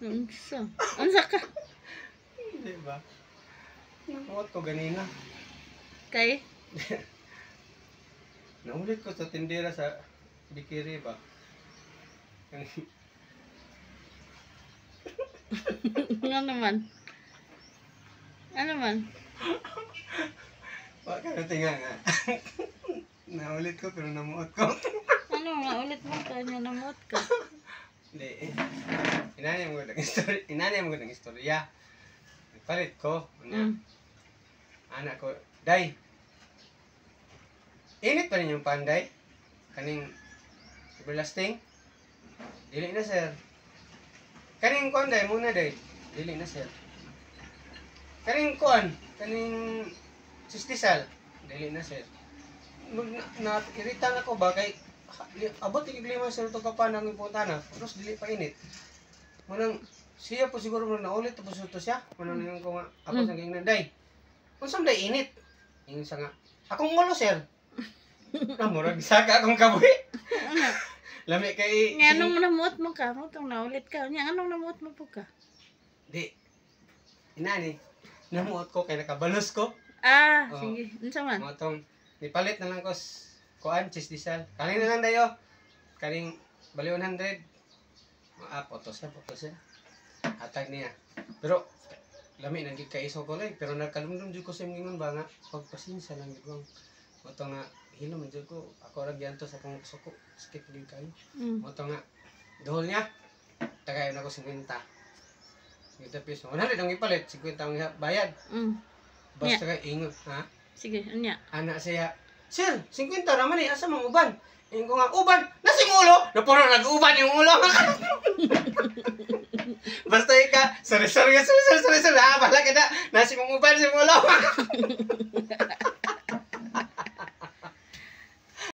Unsa? Unsa ka? Di ba? Namuot ko ganina. Kay? Naulit ko sa tindera sa Bikiri ba? Ano naman? Ano man? Wa ka na tinga nga. Naulit ko pero namuot ko. Ano nga ulit mo ka niya namuot ka? Hindi eh. Inani mo ng istorya. Inani mo ng istorya. Nagpalit ko. Ano? Anak ko, "Day. Init pa rin yung panday? Kaning everlasting?" "Dili na, sir." "Kaning kuan, day, muna, day?" "Dili na, sir." "Kaning kuan, kaning sistisal?" "Dili na, sir." Na, na irita na ko ba kay abot tig 5, sir, to ka pa nang importana terus dili pa init. Munang siya po siguro mo naulit po to siya. Munang ningon ko nga ako sa gingnan, "Day. Unsa man day init?" Ingon siya nga, "Akong ulo, sir." Na murag saka akong kabuhi. Ano? Lami kay Nga anong namuot mo ka? Mo tong naulit ka. Nya anong namuot mo po ka? Di. Inani. Namuot ko kay nakabalos ko. Ah, Oo. sige. Unsa man? Mo tong nipalit na lang ko kuan cheese diesel. Kaning na lang dayo. Kaning bali 100. Ah, photo siya, photo siya. Hatag niya. Pero lami nang gid kaiso ko lay, pero nagkalumdum jud ko sa imong ingon ba nga pagpasensya lang gid ko. Mo to nga hilom man jud ko. Ako ra gianto sa akong suko. Sakit gid kayo. Mo to nga duhol niya. Tagayon ako 50. 50 piso. 100 ang ipalit, 50 ang bayad. Basta kay ingon, ha? Sige, unya. Ana siya, "Sir, 50 raman eh, asa mang uban?" Ingon ko nga, "Uban, nasa imong ulo!" Napuno, nag-uban yung ulo. Basta ika, "Sorry, sorry, sorry, sorry, sorry, sorry, ah, bahala ka na, nasa imong uban sa imong ulo."